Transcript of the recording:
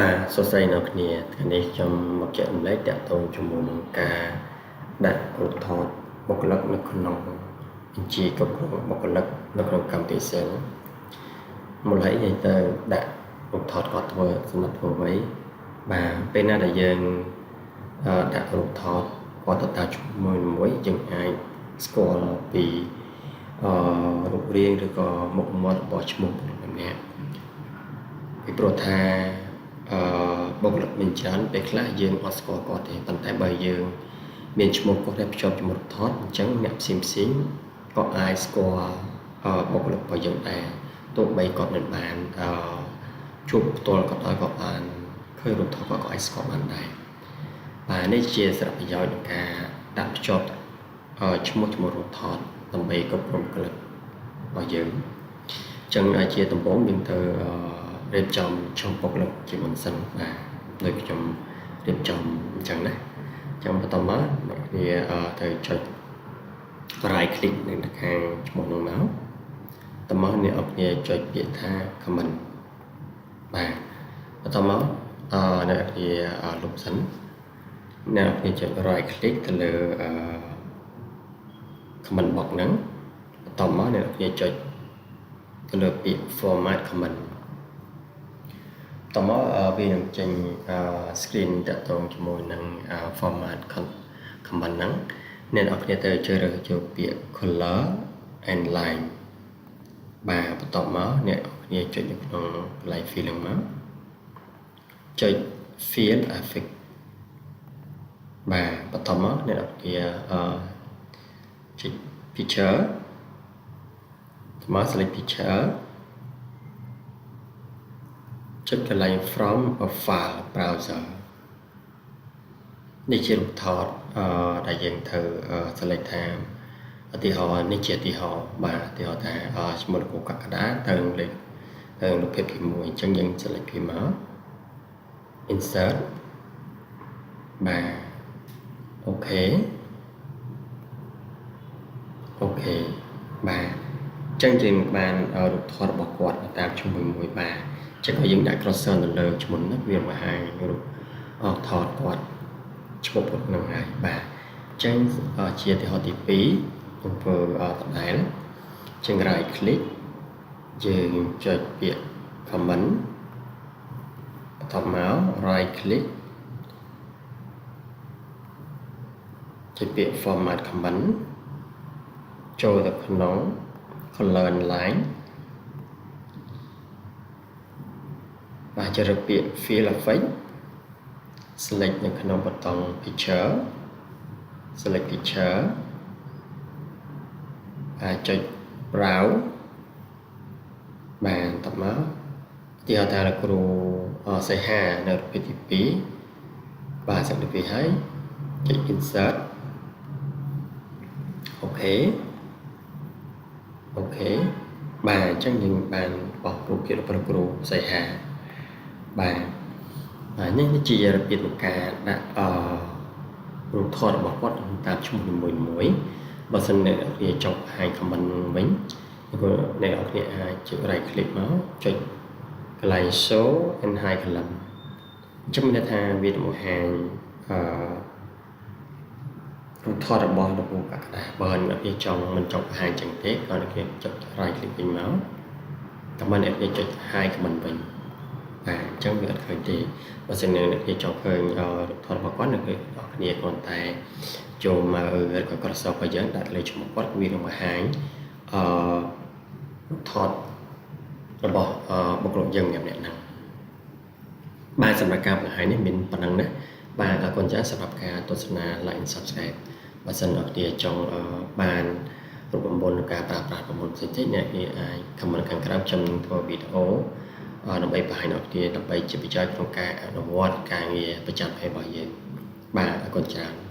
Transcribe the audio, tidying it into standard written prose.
បាទសួស្តីអ្នកគ្នាថ្ងៃនេះខ្ញុំមកចែករំលែកតាក់ទងជាមួយនឹងការដាក់រូបថតបុគ្គលិកនៅក្នុងបញ្ជីគ្រប់គ្រងបុគ្គលិកនៅក្នុងកម្មវិធី Excel មូលហេតុយើងទៅដាក់រូបថតគាត់ធ្វើសម្រាប់ធ្វើអ្វីបាទពេលណាដែលយើងដាក់រូបថតគាត់ទៅតាមឈ្មោះមួយយើងអាចស្គាល់ពីរូបរាងឬក៏មុខមាត់របស់ឈ្មោះបុគ្គលិកម្នាក់ពីព្រោះថាបុគ្គលិកមានច្រើនពេលខ្លះយើងអត់ស្គាល់គាត់ទេប៉ុន្តែបើយើងមានឈ្មោះគាត់ដែលភ្ជាប់ជាមួយរូបថតអញ្ចឹងអ្នកផ្សេងផ្សេងក៏អាចស្គាល់បុគ្គលិករបស់យើងដែរទោះបីគាត់មិនបានជួបផ្ទាល់ក៏ដោយក៏បានឃើញរូបថតគាត់ក៏អាចស្គាល់បានដែរបាទនេះជាសារៈប្រយោជន៍នៃការដាក់ភ្ជាប់ឈ្មោះជាមួយរូបថតដើម្បីគ្រប់គ្រងបុគ្គលិករបស់យើងអញ្ចឹងជាដំបូងយើងទៅរៀបចំឈ្មោះបុគ្គលិកជាមុនសិនបាទដូចខ្ញុំរៀបចំអញ្ចឹងណាអញ្ចឹងបន្តមកអ្នកគ្នាទៅចុច right click នៅខាងឈ្មោះនោះមកតមកអ្នកនរគ្នាចុចពាក្យថា comment បាទបន្តមកអ្នកនរគ្នាលុបសិនអ្នកនរគ្នាចុច right click ទៅលើcomment box ហ្នឹងបន្តមកអ្នកនរគ្នាចុចទៅលើពាក្យ format comment តមកវានឹងចេញ screen តាក់ទងជាមួយនឹង format comment ហ្នឹងអ្នកនរគ្នាទៅជ្រើសរើសយកពាក្យ color and line បាទបន្ទាប់មកអ្នកនរគ្នាចុចនៅក្នុងកន្លែង fill ហ្នឹងមកចុច fill effect បាទបន្ទាប់មកអ្នកនរគ្នាចុច picture មក select picture ចុចកន្លែង from a file browser នេះជារូបថតដែលយើងត្រូវ select ថាឧទាហរណ៍នេះជាឧទាហរណ៍បាទឧទាហរណ៍ថាឈ្មោះលោកគ្រូកក្កដាទៅលេខទៅរូបភាពទី1អញ្ចឹងយើង select ពីមក insert បាទ OK OK បាទអញ្ចឹងយើងបានរូបថតរបស់គាត់តាមឈ្មោះមួយបាទអញ្ចឹងឲ្យយើងដាក់ cursor នៅលើឈ្មោះហ្នឹងវាបង្ហាញរូបថតគាត់ឈ្មោះគាត់ហ្នឹងហើយបាទអញ្ចឹងជាឧទាហរណ៍ទី2ខ្ញុំធ្វើដដែលចឹង right click យើងចុចពាក្យ comment បន្ទាប់មក right click ចុចពាក្យ format comment ចូលទៅក្នុង color line បាទជ្រើសរើសពាក្យ fill effect select នៅក្នុងប៊ូតុង picture select picture បាទចុច browse បាទតមកទីហៅថាលោកគ្រូសីហានៅរូបភាពទី2បាទសិទី2ហើយចុច insert OK OK បាទអញ្ចឹងយើងបានបោះរូបភាពរបស់លោកគ្រូសីហាបាទបាទនេះជារបៀបនៃការដាក់អរូបថតរបស់គាត់តាមឈ្មោះនីមួយៗបើសិនអ្នកនរគ្នាចង់បង្ហាញ comment វិញក៏អ្នកនរគ្នាអាចចុច right click មកចុចកន្លែង show and hide column អញ្ចឹងមានន័យថាវានឹងបង្ហាញអឺរូបថតរបស់លោកគ្រូកក្កដាបើអ្នកគ្នាចង់មិនចង់បង្ហាញចឹងទេក៏អ្នកគ្នាចុច right click វិញមកតើអ្នកគ្នាចុច hide comment វិញបាទអញ្ចឹងវាអត់ឃើញទេបើសិនអ្នកគ្នាចង់ឃើញរូបថតរបស់គាត់អ្នកគ្នាគ្រាន់តែចូលមកឬក៏ cursor របស់យើងដាក់លើឈ្មោះគាត់វានឹងបង្ហាញអឺរូបថតរបស់បុគ្គលិកយើងម្នាក់ៗហ្នឹងបាទសម្រាប់ការបង្ហាញនេះមានប៉ុណ្ណឹងណាបាទអរគុណច្រើនសម្រាប់ការទស្សនា like and subscribe បើសិនអ្នកគ្នាចង់បានរូបមន្តការប្រើប្រាស់ប្រព័ន្ធផ្សេងៗអ្នកគ្នាអាច comment ខាងក្រោមខ្ញុំនឹងធ្វើវីដេអូដើម្បីបង្ហាញអ្នកគ្នាដើម្បីជាប្រយោជន៍ក្នុងការអនុវត្តការងារប្រចាំថ្ងៃរបស់យើងបាទអរគុណច្រើន។